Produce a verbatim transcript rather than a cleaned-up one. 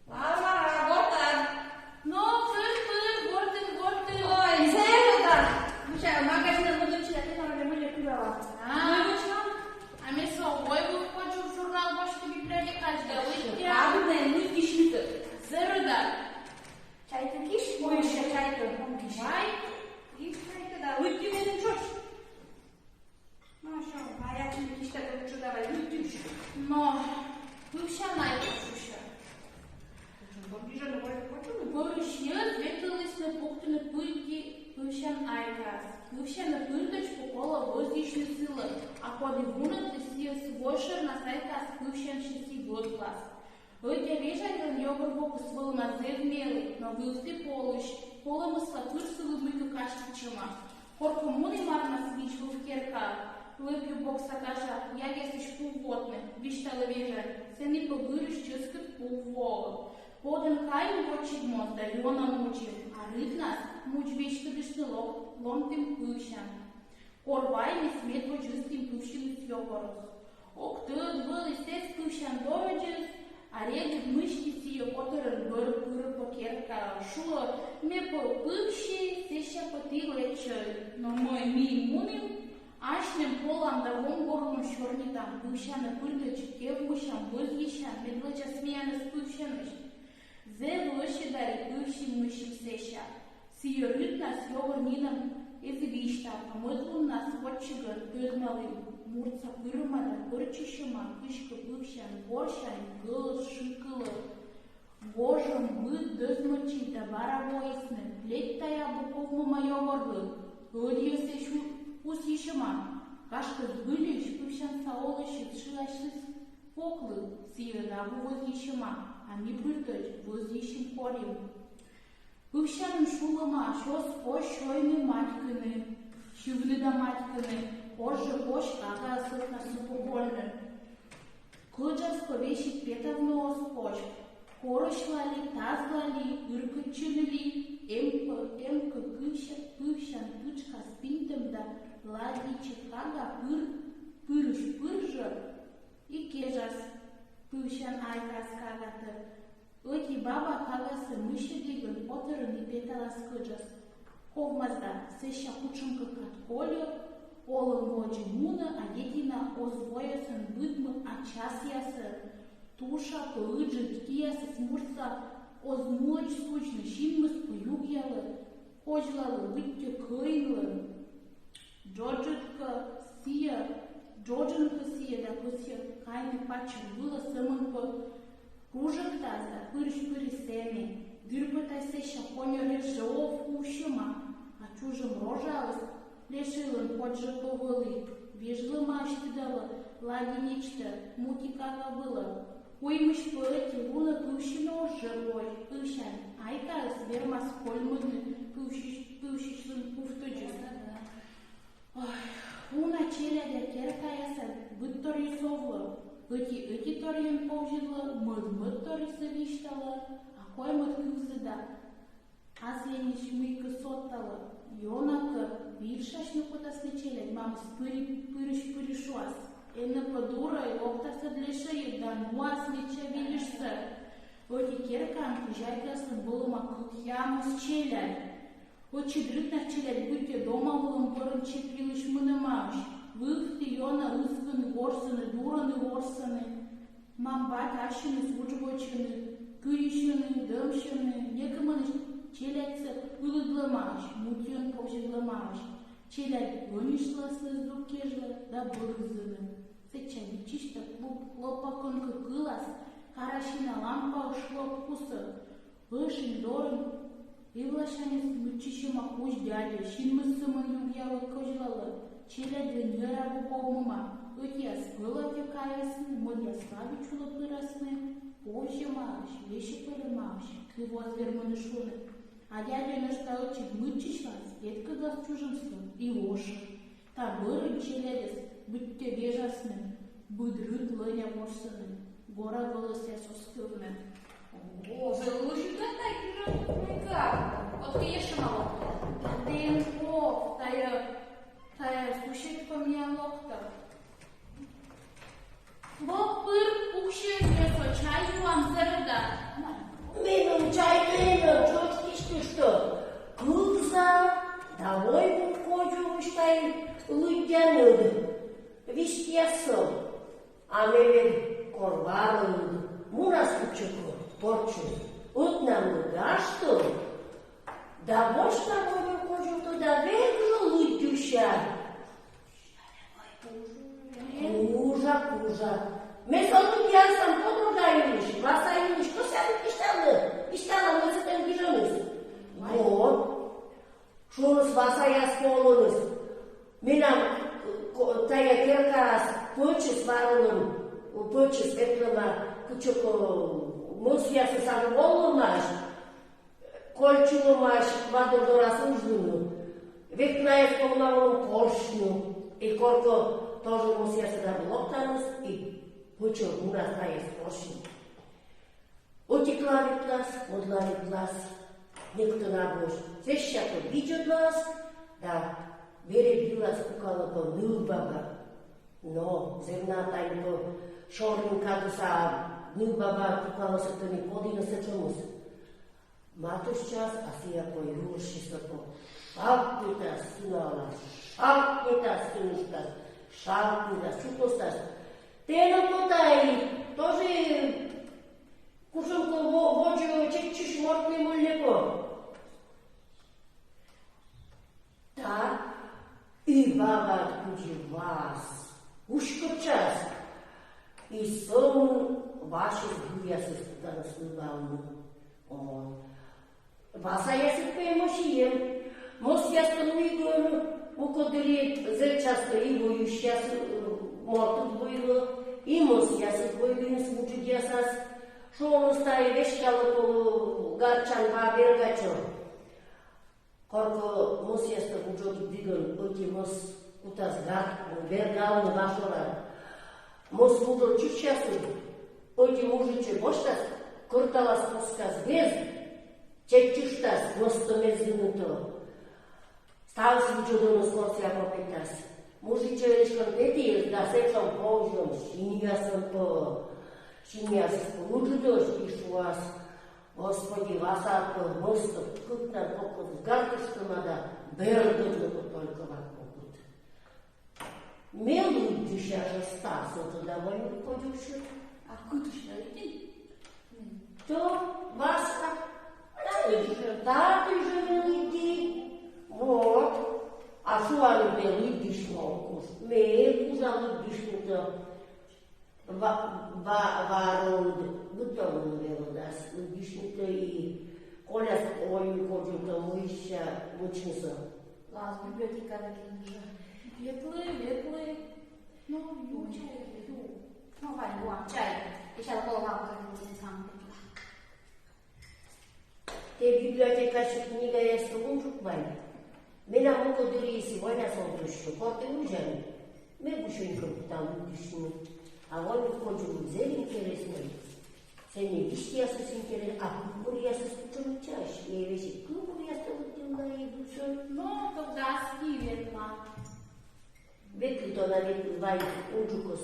Варвара, гортад? Но, пыр, пыр, гортын, гортын. Ой, Зерда! Мися, магазинын модын чида, ты на модын чида. А, а ме со войвыв кочув журнал босьті библиотекаысь да лыддя. Кадны, лыддя. Зерда. Чайтыкиш? Ой, ещё чайты, он киш. Вай, и чайты да, лыддя меным ӵош. Но, ещё, а я тебе киштяк чудовай, лыддя. Но, пывсян айка шуса. Пӧрысь йӧз ветлылісны пуктыны пыдди пывсян айкаӧс. Пывсяны пыртӧдз пӧ колӧ вӧзйысьны сылы, а коді вунӧдліс, сійӧс вошӧрнас айкаыс пывсянсьыс и вӧтлас. Ӧддя вежарьлӧн ёгор бокыс вӧлӧма зэв мелі, но вывті полысь, полӧмыс кӧ кыр сылы мыйкӧ казьтысьӧма. Коркӧ мунім арнас визь вылӧ керкаӧ, лӧпюв бокса каша, ягъясысь пув вотны, висьталӧ вежарь, сэні пӧ вырысь чӧскыд пув воӧ. Подӧн кайим вотчигмоз да ёна мудзим, а рытнас мудз веськӧдыштны лок-, ломтім пывсян. Кор ваймис, медводз ыстім пывсьыныс ёгорӧс. Ог тӧд вӧлі сэсь пывсян дорӧдзыс, а регыд мысти сійӧ котӧрӧн бӧр пырӧ пӧ керкаӧ, шуӧ: «Ме пӧ пывсьӧй, сэсся пӧ ті лэччӧй». Но мый ми мунім, асьным полам да вом горлӧм сёрнитам, пывсянӧ пыртӧдз кевмысям, вӧзйысям, мед лэдзас миянӧс пывсянысь. Зэв лӧсьыда и пывсим-мысим сэсся. Сійӧ рытнас ёгор нинӧм эз висьтав, а мӧд луннас вотчигӧн тӧдмалім, муртса пырӧма да пӧрччысьӧма, кыськӧ пывсян горсянь гӧлӧс шыкылӧ. Гожӧм быд дӧзмӧдчысь да бара воисны, ледь тай абу ковмӧма ёгорлы, ӧдйӧ сэсь у-, усйысьӧма. Гашкӧ, збыльысь пывсянса олысьыс шыасьліс воклы, сійӧ ӧд абу вӧзйысьӧма, а ми пыртӧдз вӧзйысим, корим. Пывсянын шулӧмаӧсь оз позь сёйны, матькыны, сьывны да матькыны, оз жӧ позь кагаӧс ӧтнасӧ пӧ кольны. Кӧджас пӧ весиг петавны оз позь. Корысьла ли, тазла ли, ыркӧдчыны ли, эм пӧ, эм кӧ, пывся-, пывсян пытшкас пиньтӧм да ладичӧ кага пыр-, пырысь пыр жӧ и кежас пывсян айкаыс кагатӧ. Ӧти баба кагасӧ мыссьӧдігӧн котӧрӧн и петалас кӧджас. Ковмас да, сэсся кутшӧмкӧ кад кольӧ, олӧм водзӧ мунӧ, а детина оз воясӧн быдмы, а часъясӧн. Туша пӧ ыджыд, киясыс муртса оз муӧдз судзны, синмыс пӧ югъялӧ, козьлалӧ, быттьӧ кӧинлӧн. Джоджыд кӧ сійӧ, джоджын кӧ сійӧ да кӧсйӧ кайны пачӧм вылӧ, сӧмын пӧ кружӧктас да пырысь-пырысь сэні. Дыр пӧ тай сэсся коньӧр эз жӧ ов увсьӧма, а чужӧм рожаыс лешӧйлӧн подз жӧ пӧ вӧлі. Вежлӧмаӧсь, тыдалӧ, лади нечтӧ, мути кага вылӧ. Куимысь пӧ ӧти лунӧ пывсьыны оз жӧ позь, пывсян айкаыс вермас кольмыны пывсьысь-, пывсьысьлӧн кувтӧдзыс. Ой, уна челядя керкаясад быдторйыс овлӧ. Ӧти ӧтиторйӧн повзьӧдлӧ, мӧд мӧдторйысӧ висьталӧ, а коймӧд кывзӧ да азьланысь мыйкӧ содталӧ. Ёна кӧ вильшасьны кутасны челядь, мамыс пырысь-пырысь шуас: «Энӧ пӧ дурӧй, локтас ӧд лешӧйыд да нуас медся вильышсӧ». Ӧти керкаын кӧзяйкаяслӧн вӧлӧма кӧкъямыс челядь. Ӧтчыд рытнас челядь быттьӧ дома вылын бӧрын чеп йылысь мунӧмаӧсь. Вывті ёна ыскыны, ворсны, дурӧны, ворсны. Мам-бать ассьыныс удж вӧчӧны, кыйысьӧны, дӧмсьӧны, некымынысь челядьсӧ ылыдлӧмаӧсь, мутйӧн повзьӧдлӧмаӧсь. Челядь ӧнисьласны здук кежлӧ да бӧрызӧны. Сэтчӧ виччысьтӧг клуб лопа кӧнкӧ кылас, карасина лампаысь шлӧп кусӧ. Ӧшинь дорын эвласяньыс мыччысьӧма кузь дядьӧ, синмыс сӧмын югъялӧ, козьлалӧ, челядьлы ньӧр абу ковмӧма. Ӧтияс пӧлатӧ каясны, мӧдъяс лабич улӧ пырасны, повзьӧмаӧсь, весиг пӧрӧмаӧсь, кыв оз вермыны шуны. А дядьӧ нӧшта ӧтчыд мыччысьлас, петкӧдлас чужӧмсӧ и вошӧ. Та бӧрын челядьыс быттьӧ вежасны, быд рыт лӧня ворсӧны, гора гӧлӧсъяс оз кывны. О, зэв лӧсьыда тай кежлӧ мыйкӧ. Кодкӧ ещӧ на локтӧ? Да тэ эн пов, тайӧ, тайӧ суседка миян локтӧ. Лок пыр, Усе, ме со чай юам, зэрыда. Меным чай, меным, чоч киштышто. Кывза, давай ву кодю устай лыддяныд. Висьтъясо. А ме вед корварыд. Мунас кучыко, порчу. Ытнамы гашто. Да бошка ву кодю то да век жо лыддюся. Кужа, кужа. Ме со лыддясам, подруга йылысь, васа йылысь, кӧсъя кишталны, кишталам, мый сэтӧн гижӧмыс. Вот. Шуис, васаяс колӧмыс. Менам ко-, тайӧ керкаас пӧчыс варӧма, пӧчыс ветлӧма, кучыко мӧсъясыс абу волӧмаӧсь. Кольччылӧмаӧсь вадор дорас ужлыны. Век найӧс колӧма корсьны. И коркӧ тоже мӧсъясыд абу локтаныс, и пӧчӧ мунас найӧс корсьны. Ӧтикла ветлас, мӧдлаыдлас, некытӧн абуӧсь. Сэсся кӧ видзӧдлас, да бере вылас пукалӧ пӧ нывбаба. Но зэв на тай пӧ сёрни кадыс, а нывбаба пукалӧ сэтӧні, коді нӧ сэтшӧмыс. Матыстчас, а сійӧ пӧ юрсьыс пӧ шавкнитас сыналас, шавкнитас сынышкас, шавкнитас, чукӧстас. Тэ нӧ пӧ тай тоже кутшӧмкӧ во-, водзӧ чеччысь морт нин мунны пӧ. Да и бабад кыдзи вас уськӧдчас, и сӧмын васьыс гыръясыс кутаныс нывалны. О, васаясыс пӧ эмӧсь и эм. Мӧсъястӧ нуигӧн мукӧддырйи зэв частӧ и воюсьяс, э, мортыд войлӧ, и мӧсъясыс войлӧ, и вуджӧдъясыс. Шуӧны, тай веськалӧ пӧ гарчан ва бергачӧ. Коркӧ мӧсъястӧ вуджӧдігӧн ӧти мӧс кутас гарт бергалны ва шӧрад. Мӧс вуджӧд чышъясыд ӧти мужичӧ босьтас, кӧрталас, коскас вез, чеччыштас, мӧстӧ мед зынытӧ. Ставыс вуджӧдӧмыс корсья пӧ петас. Мужичӧ эськӧ петіс да сэтшӧм позьӧм синъясӧн пӧ, синъясыс пӧ ыджыдӧсь, и шуас: «Господи, васад пӧ мӧстӧ кыкнан кокньӧдз гартыштӧма да бергӧдлӧ пӧ только вак кокыд». Ме лыддьыся жӧ ставсӧ, тӧда, вольык кодь уджысь. А кытысь лыддин? То васа. Татысь жӧ, татысь жӧ ме лыдди. Вот. А шуам, ме лыддьысь мӧд куш. Ме кужа лыддьысьны-то. Ва-, ва-, варонд быдтӧм велӧдас лыддьысьны-то и коляс, ой, кодзув-то мыйся вӧчнысӧ. Лаз библиотека ветлыны жӧ. Ветлы, ветлы. Ну, ю чай, ю. Ну, вай, вай, чай. Ещё голова кругом сам. Тэ библиотекаысь книгаястӧ унджык вай. Менам мукӧддырйиыс войнас олтысьӧ, кор тэ узян, ме бусёнькӧ кута лыддьысьны. А вольык кодзув зэв интереснӧй. Сэні висьтъясыс интерес, а кывбуръясыс кутшӧмӧсь. Ме весиг кывбуръястӧ лыддьывла и бусӧ. Но, тогда ски ветла. Ветлы тӧна, ветлы вай, унджыкыс.